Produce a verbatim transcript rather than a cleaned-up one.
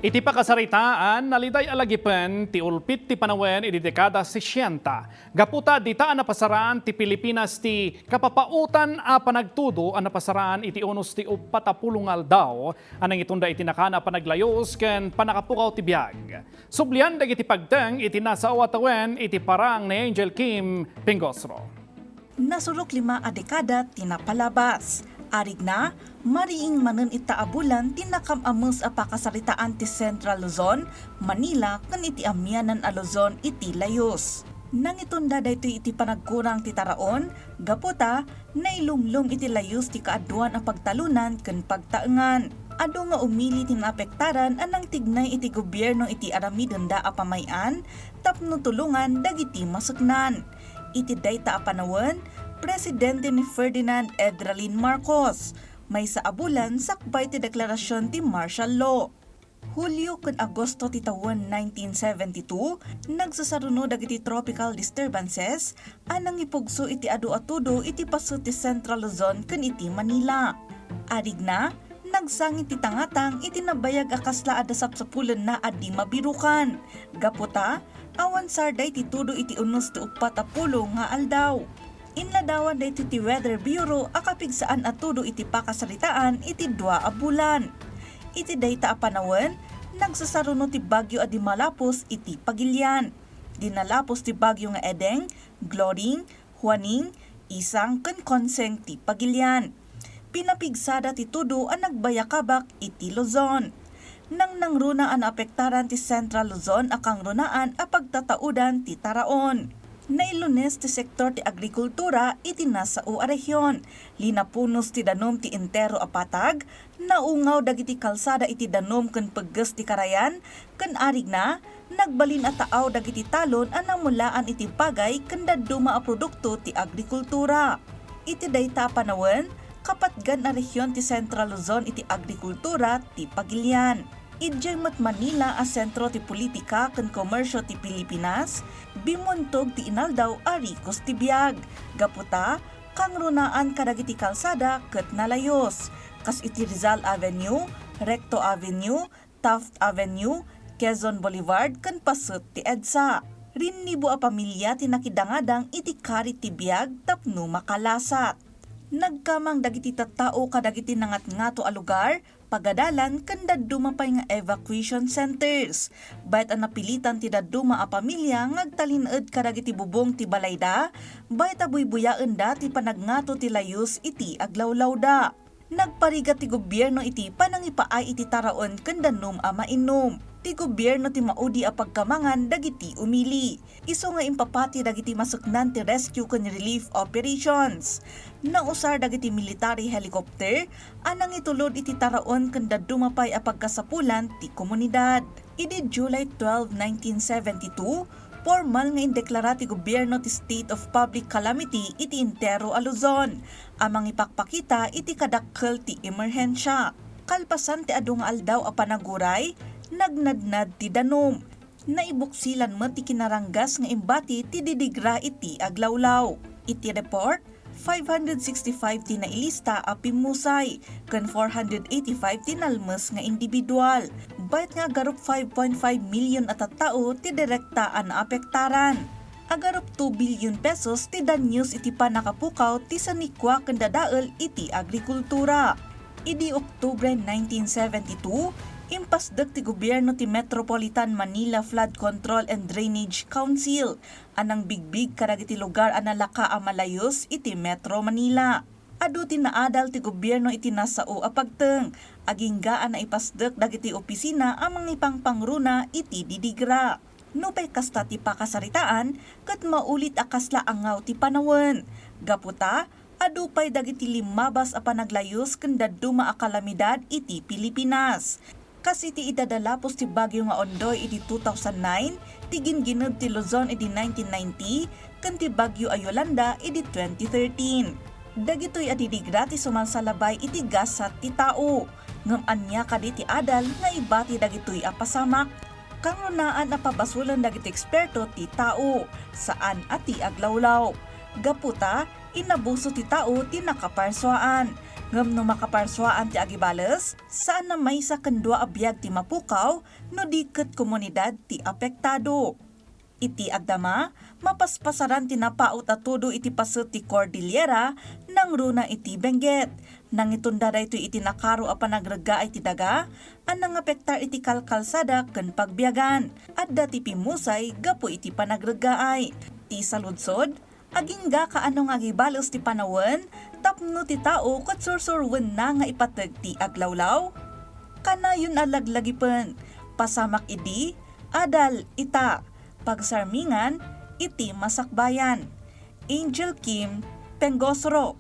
Iti pakasaritaan, naliday a lagipen ti ulpit ti panawen idi dekada sesenta. Gapu ta dita a napasaraan ti Pilipinas ti kapapaotan a panagtudo a napasaraan iti unos ti uppat a pulo nga aldaw a nangitunda iti nakan a panaglayus ken pannakapukaw ti biag. Sublian dagiti pagteng iti nasao a tawen iti parang ni Angel Kim Pingosro. Nasurok lima a dekada ti napalabas. Arigna, mariing manen ita a bulan ti nakam-ames a pakasaritaan ti Central Luzon, Manila, ken iti amianan a Luzon iti layus. Nangitunda daytoy iti panagkurang ti taraon, gapu ta nailumlom iti layus ti kaaduan a pagtalunan ken pagtaengan. Adu nga umili ti naapektaran a nangtignay iti gobierno iti aramidenda a pamay-an tapno tulongan dagiti maseknan. Iti dayta a panawen, presidente ni Ferdinand Edralin Marcos. Maysa a bulan sakbay ti deklarasyon ti martial law. Hulio ken Agosto ti tawen nineteen seventy-two, nagsasaruno dagiti tropical disturbances a nangipugso iti adu a tudo iti paset ti Central Luzon ken iti Manila. Arigna, nagsangit ti tangatang iti nabayag a kasla adda sapsapulenna a di mabirukan. Gapu ta, awan sarday ti tudo iti unos ti uppat a pulo nga aldaw. Inladawan daytoy ti Weather Bureau a kapigsaan a tudo iti pakasaritaan iti dua a bulan. Iti dayta a panawen, nagsasaruno ti bagyo a di malapos iti pagilian. Di nalapos ti bagyo nga Edeng, Gloring, Juaning, Isang ken Conseng ti pagilian. Pinapigsada ti tudo a nagbayakabak iti Luzon. Nangnangruna a naapektaran ti Central Luzon a kangrunaan a pagtataudan ti taraon. Nailunes ti sektor ti agrikultura iti nasao a rehion. Linapunos ti danum ti entero a patag, naungaw dagiti kalsada iti danum ken pegges ti karayan, ken arigna, nagbalin a taaw dagiti talon a namulaan iti bagay ken dadduma a produkto ti agrikultura. Iti dayta a panawen, kapatgan a rehion ti Central Luzon iti agrikultura ti pagilian. Idiay met Manila a sentro ti politika ken komersio ti Pilipinas, bimuntog ti inaldaw a rikos ti biag. Gapu ta, kangrunaan kadagiti kalsada ket nalayos, kas iti Rizal Avenue, Recto Avenue, Taft Avenue, Quezon Boulevard, ken paset ti EDSA. Rinnibo a pamilia ti nakidangadang iti karit ti biag tapno makalasat. Nagkamang dagiti tattao kadagiti nangatngato a lugar, pagadalan, ken dadduma pay nga evacuation centers. Bayat a napilitan ti dadduma a pamilia nga agtalinaed kadagiti bubong ti balayda, bayat a buybuyaenda ti panagngato ti layus iti aglawlawda. Nagparigat ti gobierno iti panangipaay iti taraon ken danum a mainum. Ti gobierno ti maudi a pagkamangan dagiti umili. Isu nga impapati dagiti maseknan ti rescue ken relief operations. Nausar dagiti military helicopter a nangitulod iti taraon ken dadduma pay a pagkasapulan ti komunidad. Idi July twelve, nineteen seventy-two, pormal nga indeklara ti gobierno ti state of public calamity iti entero a Luzon, a mangipakpakita iti kadakkel ti emerhensia. Kalpasan ti adu nga aldaw a panaguray, nagnadnad ti danum. Naibuksilan met ti kinaranggas nga imbati ti didigra iti aglawlaw. Iti report, five hundred sixty-five ti nailista a pimmusay, ken four hundred eighty-five ti nalmes nga individual. Bayat nga agarup five point five million a tattao ti direkta a naapektaran. Agarup two billion pesos ti danyos iti pannakapukaw ti sanikua ken dadael iti agrikultura. Idi Oktubre nineteen seventy-two, impasdek ti gobierno ti Metropolitan Manila Flood Control and Drainage Council a nangbigbig kadagiti lugar a nalaka a malayus iti Metro Manila. Adu ti naadal ti gobierno iti nasao a pagteng, agingga a naipasdek dagiti opisina a mangipangpangruna iti didigra. Nupay kasta ti pakasaritaan, ket maulit a kasla angaw ti panawen. Gapu ta, adu pay dagiti limmabas a panaglayus ken dadduma a kalamidad iti Pilipinas. Kas iti idadalapos ti Bagyo nga Ondoy idi two thousand nine, ti gingined ti Luzon idi nineteen ninety, ken ti Bagyo a Yolanda idi twenty thirteen. Dagitoy a didigra ti sumalsalabay iti gasat ti tao. Ngem ania kadi ti adal nga ibati dagitoy a pasamak? Kangrunaan a pabasolen dagiti eksperto ti tao, saan a ti aglawlaw. Gapu ta, inabuso ti tao ti nakaparsuaan. Ngem no makaparsuaan ti agibales, saan a maysa ken dua a biag ti mapukaw no di ket komunidad ti apektado. Iti agdama, mapaspasaran ti napaut a tudo iti paset ti Cordillera nangruna iti Benguet. Nangitunda daytoy iti nakaro a panagreggaay ti daga a nangapektar iti kalkalsada ken pagbiagan. Adda ti pimmusay gapu iti panagreggaay. Ti saludsod, agingga kaano nga agibales ti panawen tapno ti tao ket sursuroenna nga ipateg ti aglawlaw? Kanayon a laglagipen, pasamak idi, adal ita, pagsarmingan iti masakbayan. Angel Kim, Pengosro.